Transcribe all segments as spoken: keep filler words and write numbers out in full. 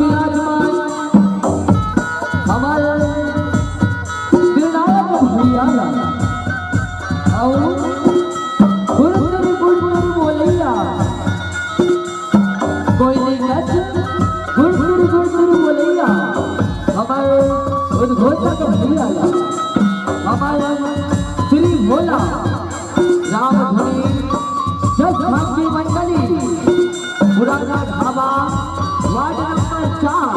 विराजमान हमर निर्णायक भैया ला अउ गुरतुर गुरतुर बोलइया, कोई नहीं कस गुरतुर गुरतुर बोलइया हमर उद्घोषक भैया ला, हमर श्री भोला रामधुनी जसभागी मंडली, पुराना ढाबा, वार्ड नंबर चार,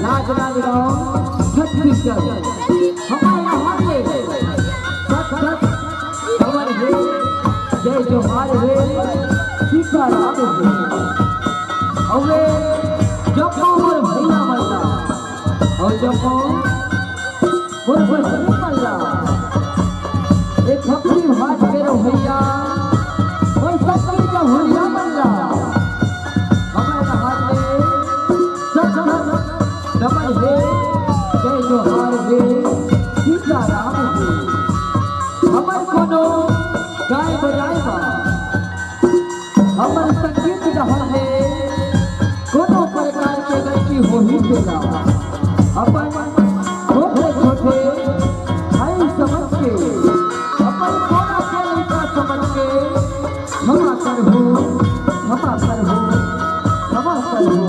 राजनांदगांव, छत्तीसगढ़। हमर यहाँ के सत सत नमन हे, जय जोहार हे, सीताराम हे। अउ ए जम्मो मोर भैया मन ला, अउ जम्मो मोर बहिनी मन ला, ए खपरी भाट के रहोइया, मोर सखी जहुरिया मन ला, हमर हाथ ले सत सत नमन हे, जय जोहार हे, सीताराम हे। हमर कोनो गाय बजाय बा हमर संगीत डहर ले कोनो प्रकार के गलती होही तेला अपन छोटे छोटे भाई समझ के, अपन कोना के लइका समझ के क्षमा करहू, क्षमा करहू, क्षमा करहू।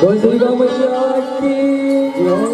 बोल दुर्गा मैया की जय।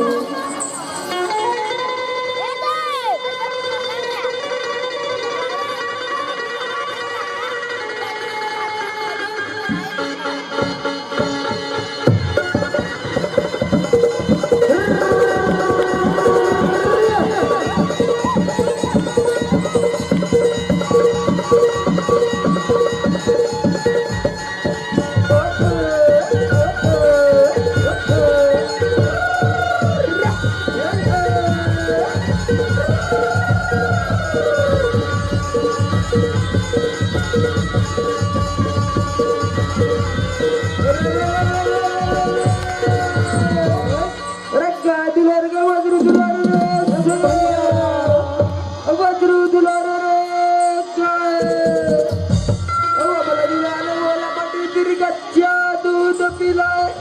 अरे का दुलार का वज्र दुलार रे, वज्र दुलार रे, का है? ओ बोला दुलार बोला बटी तेरी कच्चा दूध पिलाए।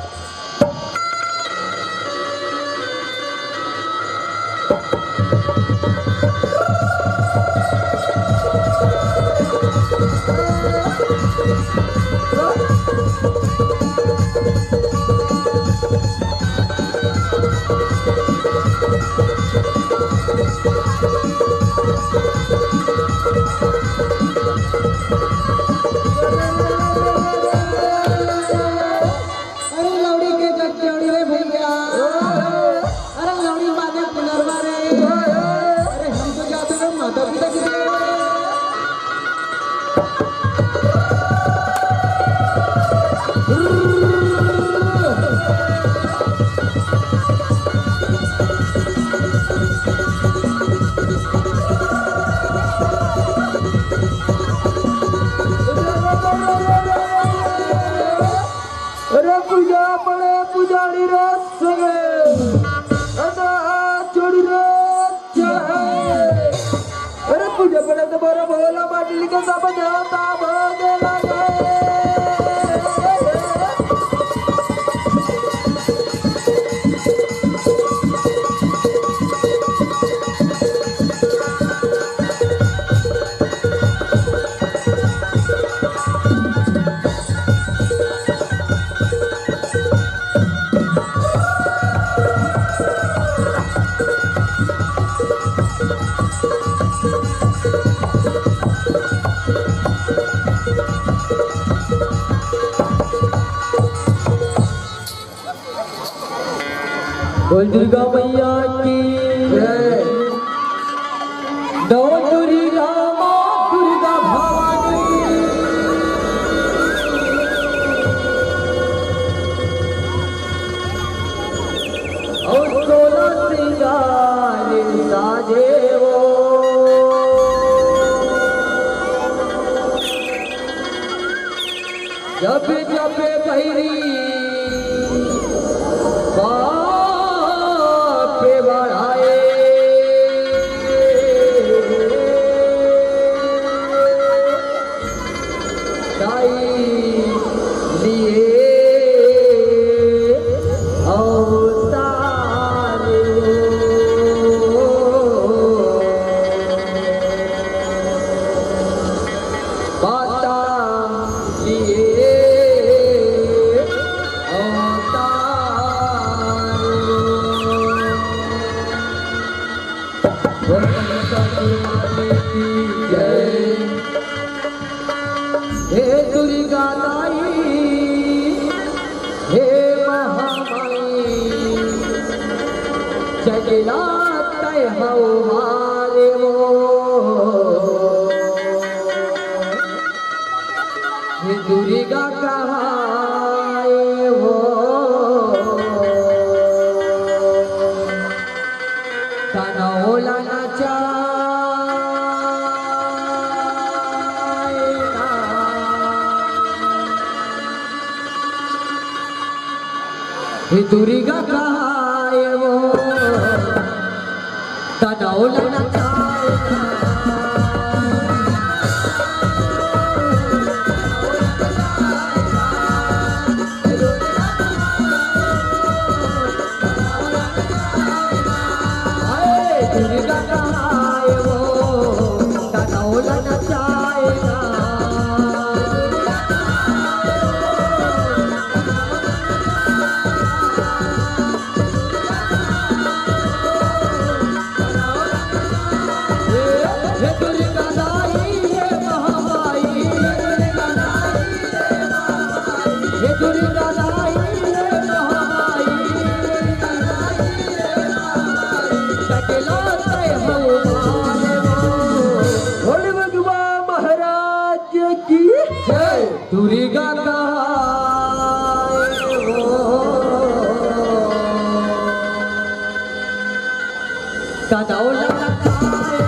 अरे लौड़ी के जग चौड़ी रे भैया। अरे लौड़ी माने पुनरवा रे। अरे हम तो जाते हैं माता पिता की सेवा रे। अरे पूजा पड़े पुजारी रे सगळे। अरे हाथ जोड़ी रे चाहे। अरे पूजा पड़े तो बड़ा भोला बाटली के सब देवता भोग लगे। बोल दुर्गा मैया की जय। नौ दुर्गा माँ दुर्गा भवानी और सोलह श्रृंगार साजे वो। जब जब भैरी बाप बढ़ाए, ताई लिए अवतार। माता लिए अवतार। बोल दुर्गा माता की जय। हे दुर्गा दाई, हे महामाई, चगला तय हमारे वो, हे दुर्गा कहाए वो, तनौला नचाए। हे दुर्गा कहाए वो, तनौला नचाए। भोले बाबा महाराज की जय। दुर्गा कहाए वो, तनौला नचाए।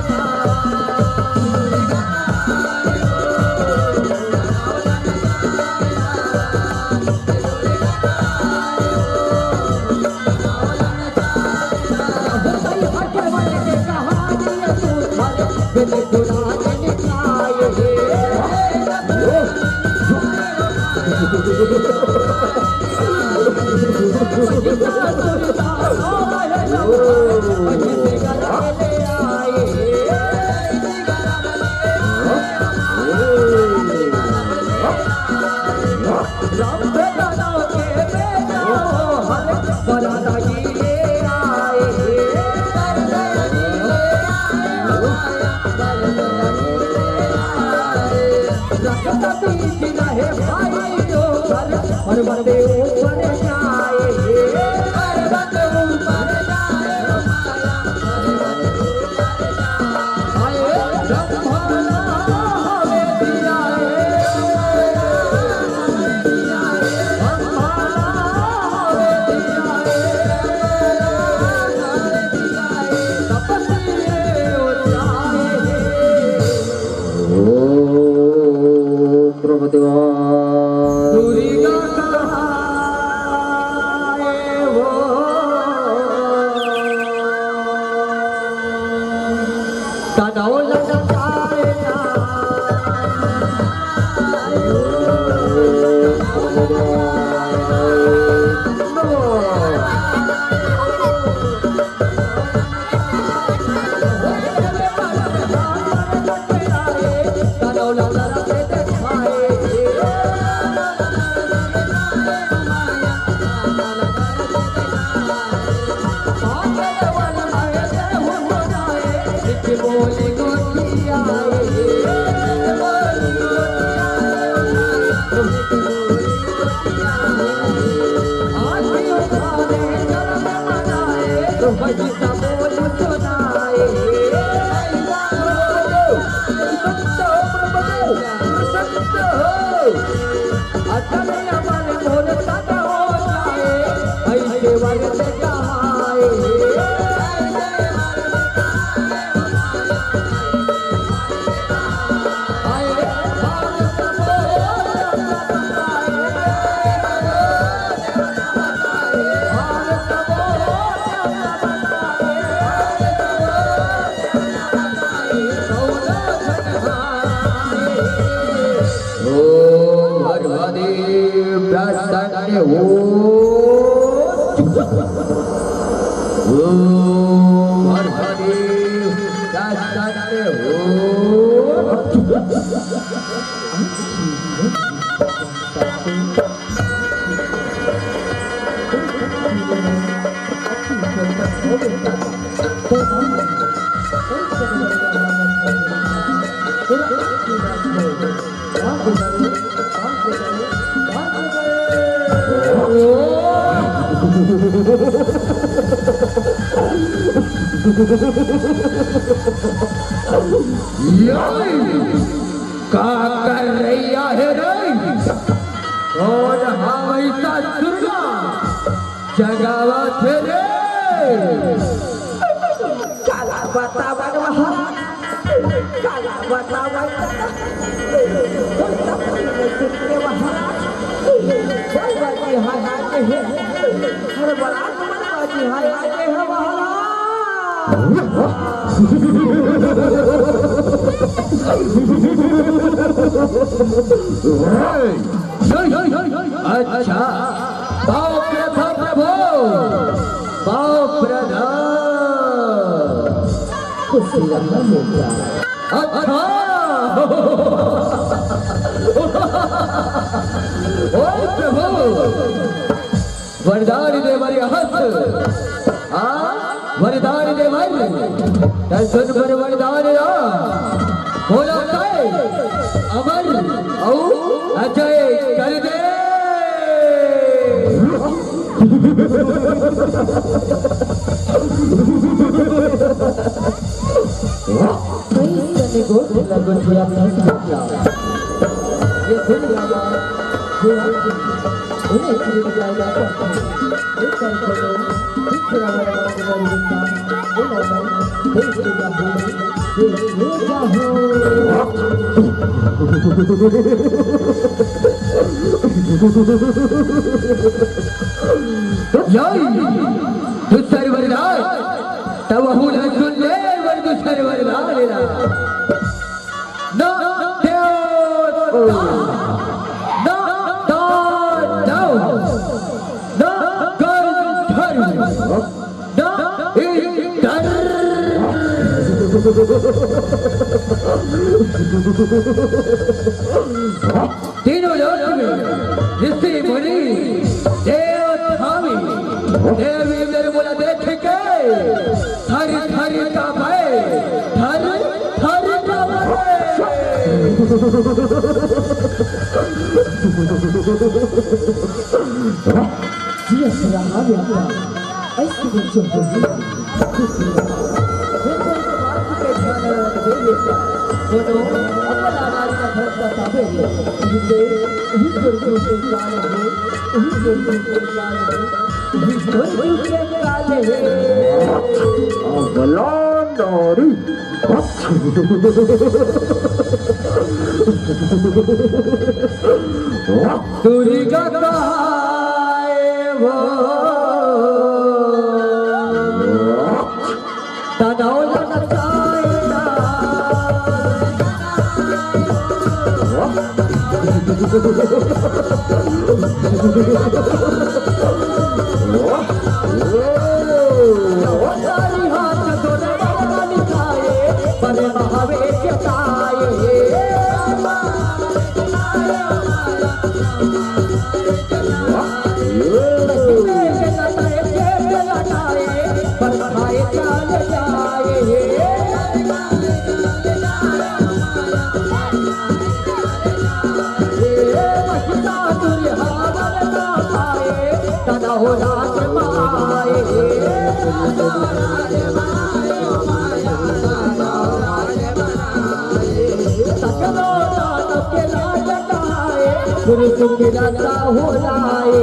ओम नमः शिवाय। ओम हर महादेव प्रसन्न हो। ओम हर महादेव प्रसन्न हो। का कर रही आहे रे? कौन हा वैसा सुरगा जगावत हे रे? काला बतावन महाराज, काला बतावन। कोई तब नहीं सुनते महाराज। कोई बात नहीं, हाय हाय के है। हर बड़ा तुम्हारे बात नहीं, हाय हाय के है महाराज। अच्छा, पाव प्रथा प्रभु, पाव प्रथा। खुशी लंबा हो गया। अच्छा, ओ प्रभु, वरदान दे मरे हस्त। हाँ, वरदान दे मरे। तैं सुन बर वरदान ला। बोला तैं अमर अउ अजय कर दे। कई सने गोठ लगन दिया था सुनला। ये सुन लावा, जो हम उन्हें छूट जाएगा तो एक बार बोलो, दूसरा वाला तुम्हारी दुकान, वो वाला, देख के जाओ, देख के जाओ। यही, दूसर वरदान, तब वहू न सुन ले, वर दूसर वरदान ला। ना देवता, ना दानव, ना गंधर्व, ना इंद्र। तीनों लोक में ऋषि मुनि देव धामी देवी निर्मला देख के थर थर कांपे, थर थर कांपे। जिया रहा बेटा, ऐसे बच्चों को भी खुशी रहा। वो कोई तो बात की ध्यान रख दे बेटा। सुनो, अपना नारी का धर्म बतावे, जिसे वही करके उसके काल है, वही करके उसके काल है। अबला नारी। दुर्गा कहाए वो। तनौलन कायना। पुरुष के राजा हो जाए।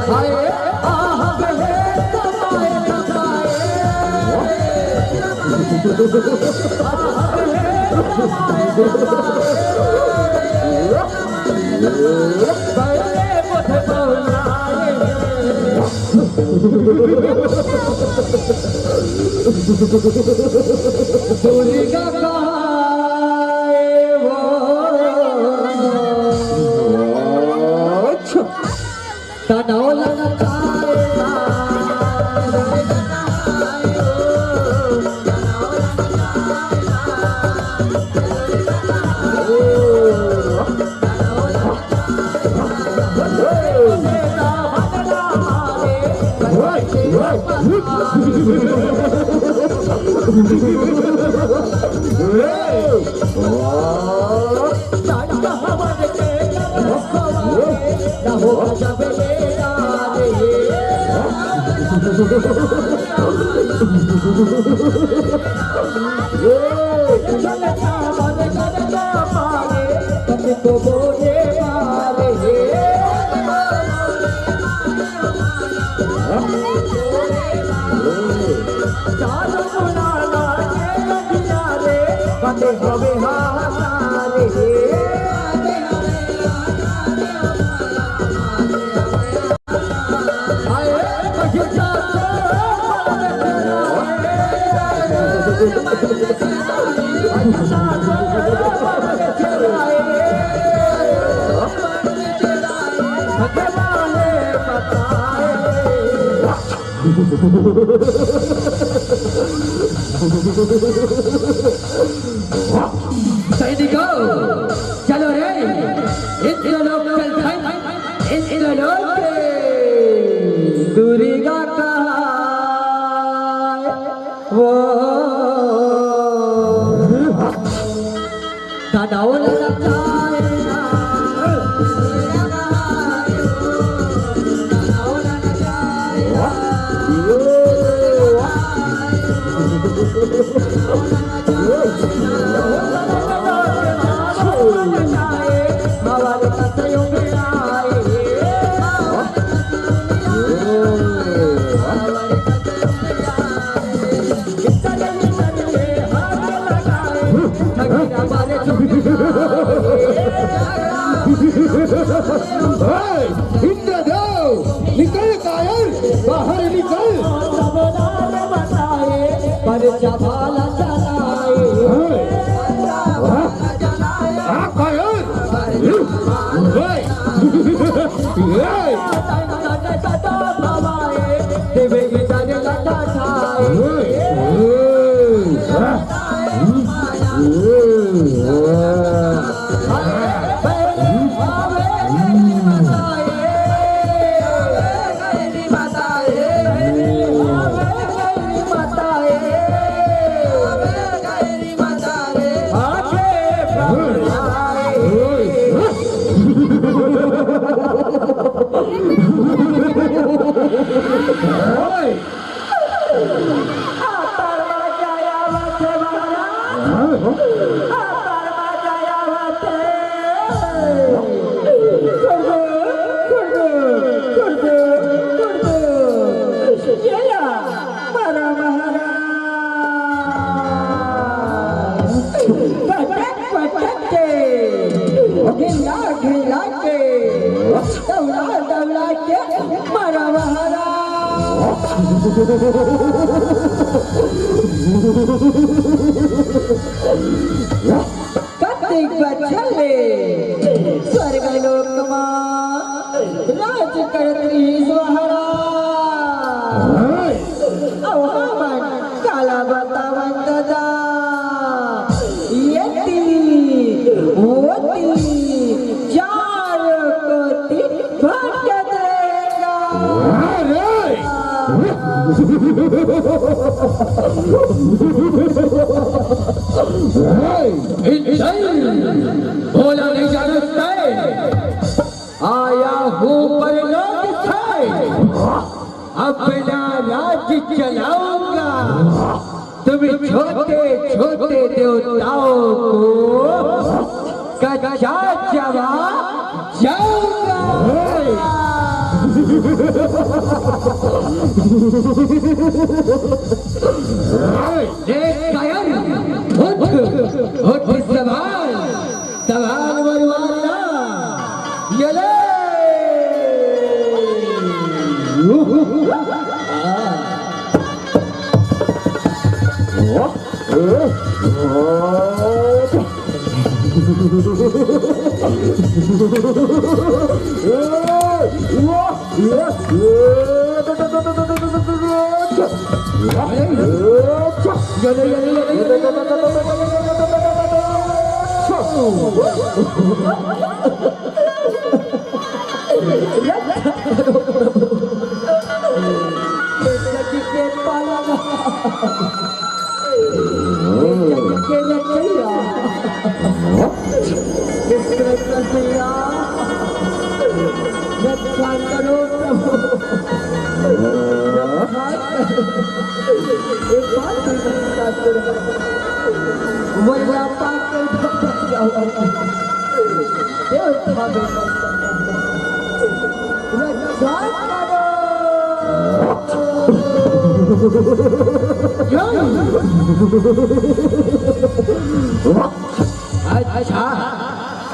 हाय, आह, बहे, दबाए, दबाए। आह, बहे, दबाए, दबाए। बड़े मुझे बनाए। दुर्गा कहाए वो। अच्छा। तनौलन कायना। सैनिकों, चलो रे, इंद्रलोक चलते हैं, इंद्रलोक। दुर्गा का वो तनाव लगा हे, इंद्रदेव, निकल कायर, बाहर निकल। हे, वाह, आ कायर, हे, हे, हे, हे, वाह। पटक पटक के, ढिला ढिला के, दौड़ा दौड़ा के मारा महाराज। कतिक बछर ले स्वर्ग लोक मा राज करत रहिस महाराज। अउ हमन काला बतावन ददा, एती ओती चारों कोती भटकत रहेगा। अरे! ए, चल, भोला नहीं जानत है। आया हूँ परलोक से, अपना राज चलाऊंगा। तुम छोटे छोटे देवताओं को कच्चा जवा जाऊंगा। देख कायर, उठ, उठ सवार, सवार वरवाला, ये ले। रक्षा करो प्रभु, रक्षा रक्षा करो। अच्छा,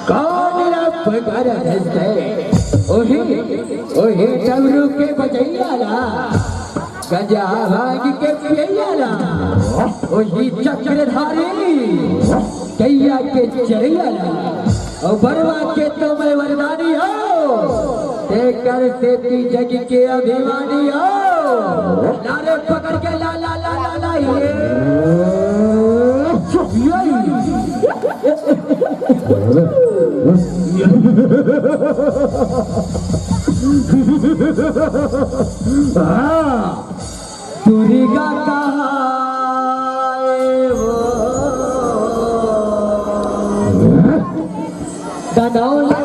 कौन ला पुकार हस ते? ओही, ओही डमरू के बजइया ला, गंजा भांग के पियइया ला, ओही चक्रधारी गैया के चरइया ला, अउ बरवा के तो मैं वरदानी हंव, तेकर सेती जग के अभिमानी हंव। ला रे पकड़ के ला, ला, ला, ला, ला, ये। दुर्गा कहाए वो। दनौला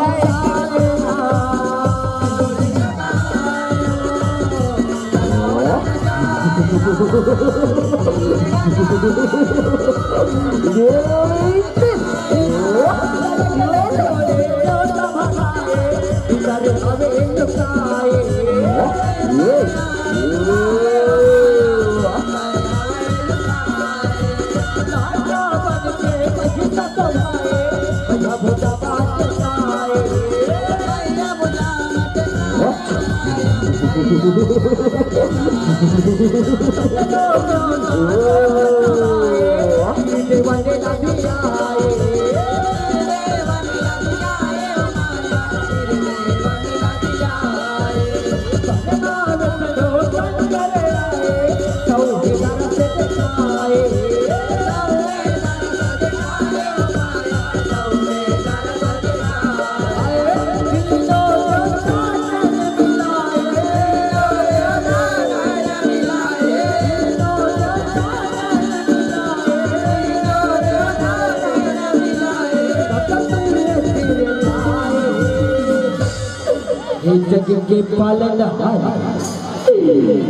हे जग के पालनहार,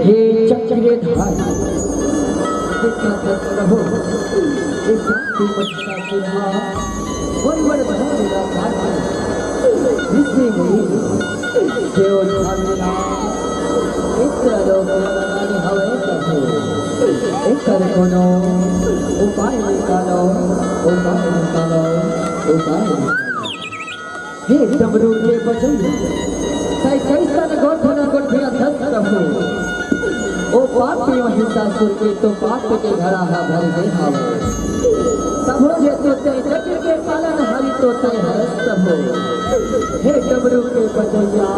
हे चक्रधारी, देखा करत रहो, हे जाति मनुष्य के माँ, वन वन भूमि का भार, ऋषि मुनि, देव धाम ना, इंद्र लोक में बनाने हवे प्रभु, एकर कोनो उपाय निकालो, उपाय निकालो, उपाय निकालो। हे डमरू के बजइया, तैं कइसन गोठ न गोठियाथस प्रभु। ओ पापी महिषासुर के तो पाप के घड़ा ह भर गे हवय। तभो जे तो तैं जग के पालनहारी तो तैं हरस प्रभु। हे डमरू के बजइया,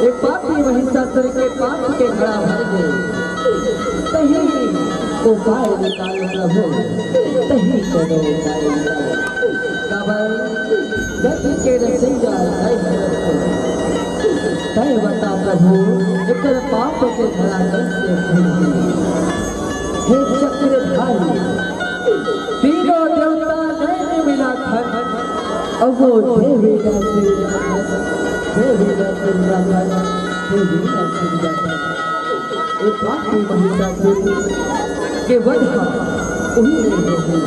ए पापी महिषासुर के पाप के घड़ा भर गे। तहीं उपाय निकाल प्रभु, तहीं कोनो उपाय निकाल। काबर जग के रचइया तैं हरस। तैं बता प्रभु, एकर पाप के घड़ा कइसे भरही? हे चक्रधारी, तीनों देवता नैन मिलाथन, अउ वो देवी ला चिल्लाथन, देवी ला चिल्लाथन, देवी ला चिल्लाथन। ए पापी महिषासुर के वध ह उही मेर होही।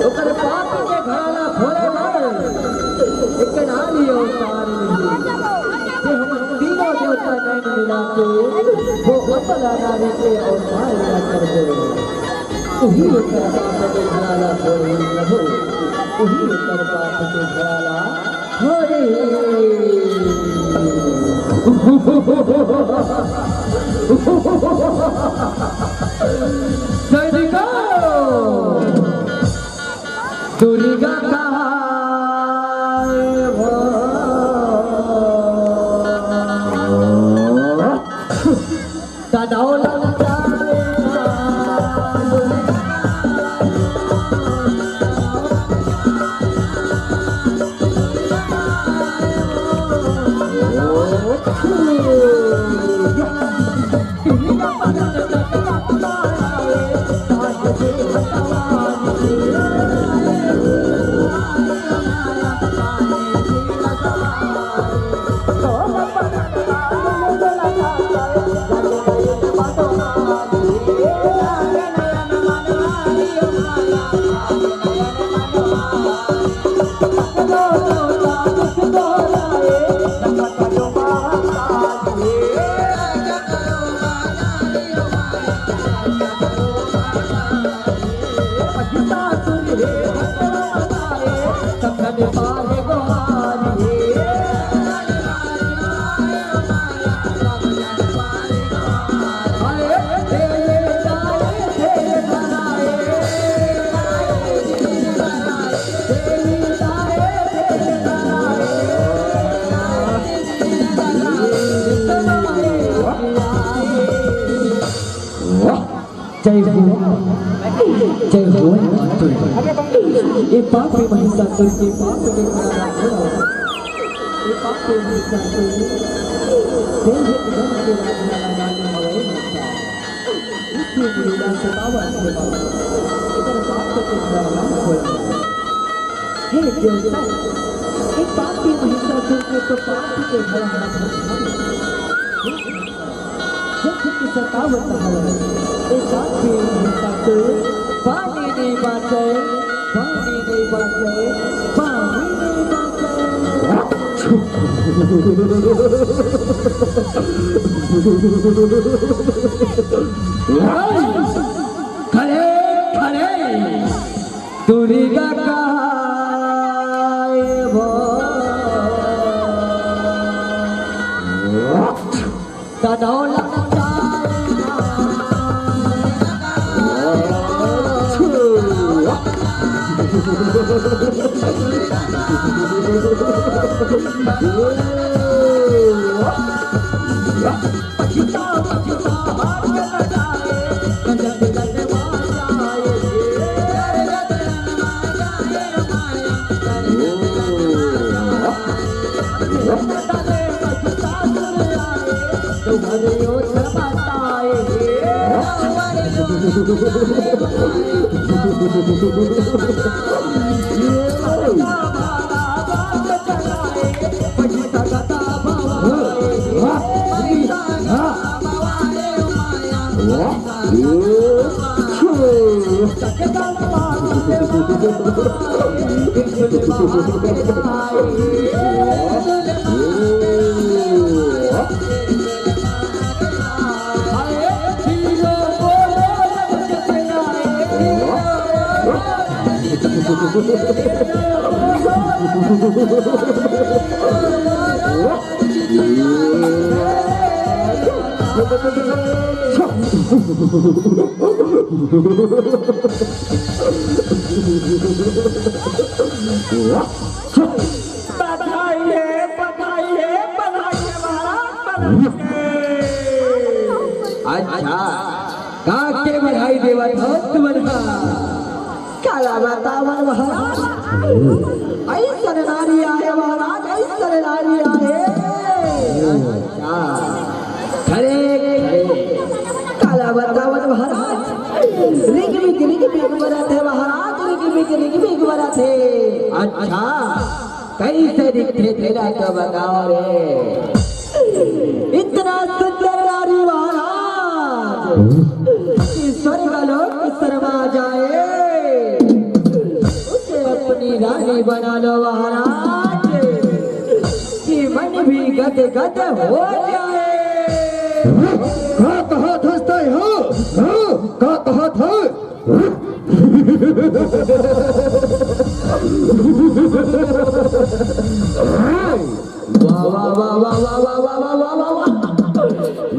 ओकर पाप के घड़ा ला फोरे बर एक नारी अवतार लेही। जे हमन तीनों देवता नैन मिला के वो अपना नारी के अवतार ला कर दे। उही ओकर पाप के घड़ा ला फोरे प्रभु, उही ओकर पाप के घड़ा ला फोरे। सैनिको, दुर्गा कहाए वो। जय हो, जय हो। ये पापी महिषासुर के पाप के कारण हो। ये पापी महिषासुर देव के धन के राजा लगाने हवे। इसी मुनीला सतावत हे बाबा। इधर पाप के कारण हो। हे देवता, ये पापी महिषासुर के तो पाप के हवा हवा। जग के सतावत हवय, ए पापी महिषासुर, पानी नइ बाचय, पानी नइ बाचय, पानी नइ बाचय। खड़े, खड़े, दुर्गा कहाय वो। तनौला बधाई हे, बधाई हे, बधाई हे महाराज, बधाई हे। अच्छा, काके बधाई देवत हो तुमन ह? काला बतावन महाराज, अइसन नारी आहे महाराज, अइसन नारी आहे। अच्छा, खड़े, खड़े। काला बतावन महाराज, रिग बिग, रिग बिग बरत हे महाराज, रिग बिग, रिग बिग बरत हे। अच्छा, कइसे दिखथे तेला तो बताओ रे। इतना सुंदर नारी महाराज, कि स्वर्ग लोक शर्मा जाए। उसे अपनी रानी बना लो महाराज, कि मन भी गद गद हो जाए। का कहत हस तैं, हाँ? हाँ? का कहत हस? वाह, वाह, वाह।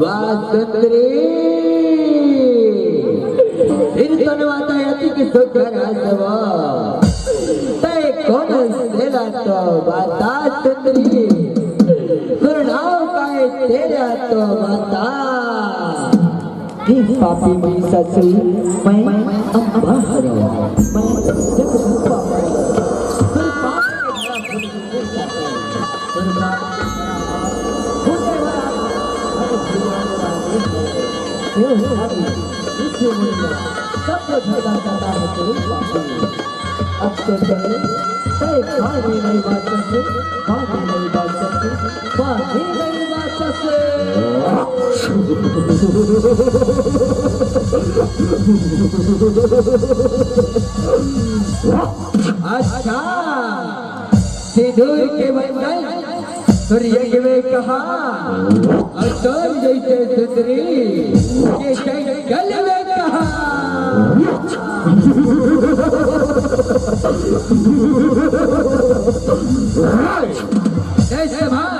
वाह, सुंदरी। फिर तोर माता अति की सुघर हस वो। तैं कोन हस तेला तो बता सुंदरी। तोर नाव का हे तेला तो बता। हे पापी महिषासुर, मैं अम्बा हरँव, मैं जगदम्बा हरँव। तोर पाप के भरा भूत के साथे, तोर पाप के भरा हाथ, होने वाला हाथ, होने वाला हाथ। हे हरि, इस मुनि का सब कुछ हटा जाता है तेरे पाप से। अब तो चल, तैं पानी नहीं बाचस, पानी नहीं बाचस, पानी नहीं बाचस। अच्छा, सिंदूर के बंधन सूर्य में कहा, अउ तोर जइसे सुंदरी के जंगल में कहा। ए, संभाल,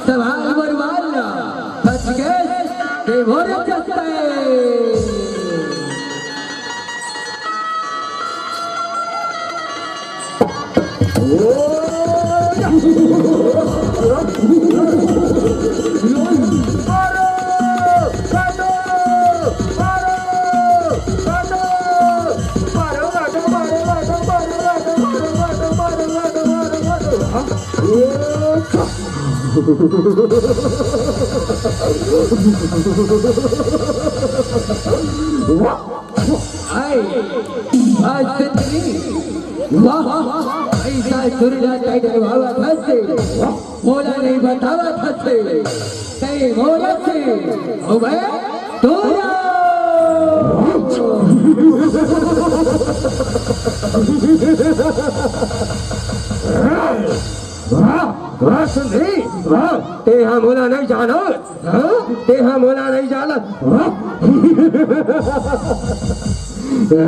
संभाल मोर बाल, बच के ते मोर जस्ते। आए, आज सुंदरी, वाह, ऐसा सुरला टाइटल वाला था से, मोला नहीं बतावा था से, तई मोरा से, ओ बे, तोरा। वाह, वाह सुंदरी, वाह, तेहा मोला नहीं जानत, हाँ? तेहा मोला नहीं जानत, वाह।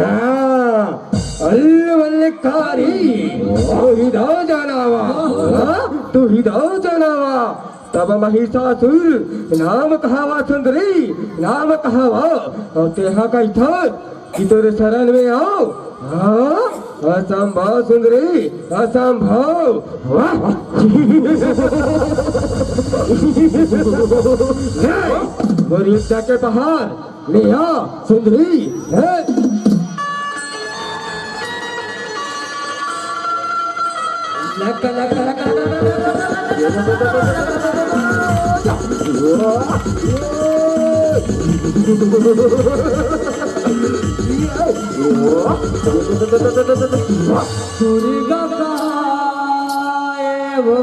हाँ, अल्लू बल्ले कारी, तू ही दो जनावा, हाँ? तू ही दो जनावा, तब महिषासुर नाम कहावा सुंदरी, नाम कहावा, अउ तेहा कहिथस कि तोरे शरण में आव। हाँ, असंभव सुंदरी, असंभव। वाह। ले, मोर युद्ध के पहाड़, ले आ सुंदरी, ले। दुर्गा काय वो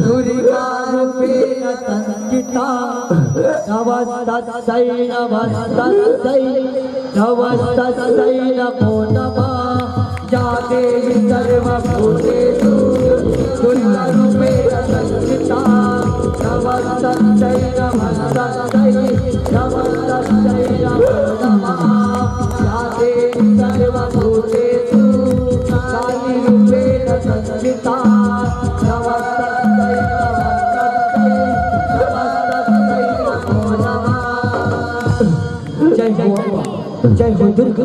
दुर्गा रूपेण संस्थिता नमस्तस्यै नमस्तस्यै नमस्तस्यै नमो नमः। या देवी सर्वभूतेषु दुर्गारूपेण संस्थिता नमस्तस्यै नमस्तस्यै नमस्तस्यै नमो नमः। या देवी सर्वभूतेषु कालीरूपेण संस्थिता नमस्तस्यै नमस्तस्यै नमस्तस्यै नमो नमः। जय हो दुर्गा,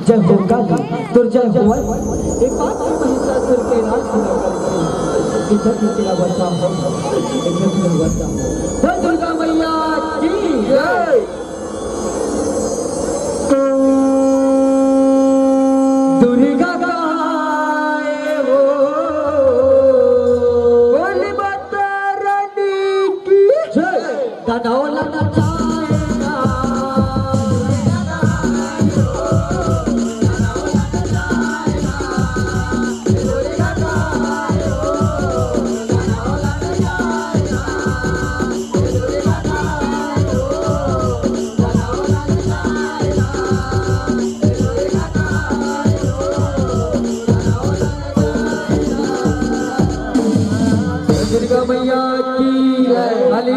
जय हो काली, तोर जय हो। ए पापी महिषासुर के नाश होना करके, ए छठी तेरा बचाव हो, ए छठी तेरा बचाव हो। बोल दुर्गा मैया की जय। दुर्गा गाय हो, बोल माता रानी की जय। दनौला नचाएगा। दुर्गा मैया की जय। काली